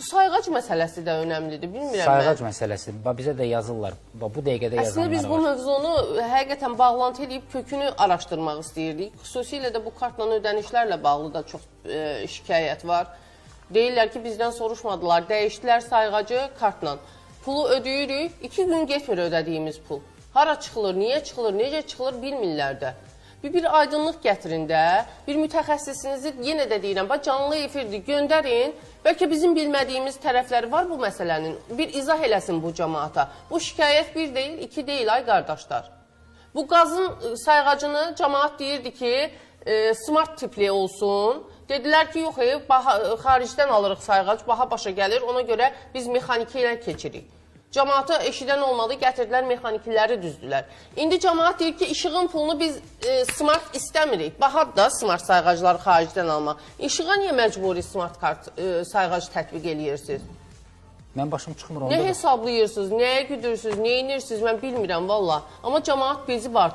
Sayğac məsələsi də önəmlidir, bilmirəm Sayğac mən. Məsələsi, bizə də yazırlar, bu dəqiqədə yazanlar var. Əslində biz bu mövzunu həqiqətən bağlantı edib kökünü araşdırmaq istəyirdik. Xüsusilə də bu kartla ödənişlərlə bağlı da çox şikayət var. Deyirlər ki, bizdən soruşmadılar, dəyişdilər sayğacı kartla. Pulu ödəyirik, 2 gün getmir ödədiyimiz pul. Hara çıxılır, niyə çıxılır, necə çıxılır bilmirlər də. Bir aydınlıq gətirin də, bir mütəxəssisinizi yenə də deyirəm, bax canlı efirdir, göndərin. Bəlkə bizim bilmədiyimiz tərəfləri var bu məsələnin. Bir izah eləsin bu cəmaata. Bu şikayət bir deyil, iki deyil ay qardaşlar. Bu qazın sayğacını cəmaat deyirdi ki, smart tipli olsun. Dedilər ki, yox, xaricdən alırıq sayğac, baha başa gəlir, ona görə biz mexaniki ilə keçirik. Cəmaata eşidən olmadı, gətirdilər, mexanikiləri düzdülər. İndi cəmaat deyir ki, işığın pulunu biz smart istəmirik. Bahadır da smart sayğacları xaricdən almaq. İşığa niyə məcburi smart kart sayğac tətbiq eləyirsiniz? Mən başım çıxmır onda. Nə hesablayırsınız, nəyə güdürsünüz, nə edirsiniz, mən bilmirəm valla. Amma cəmaat bezi var.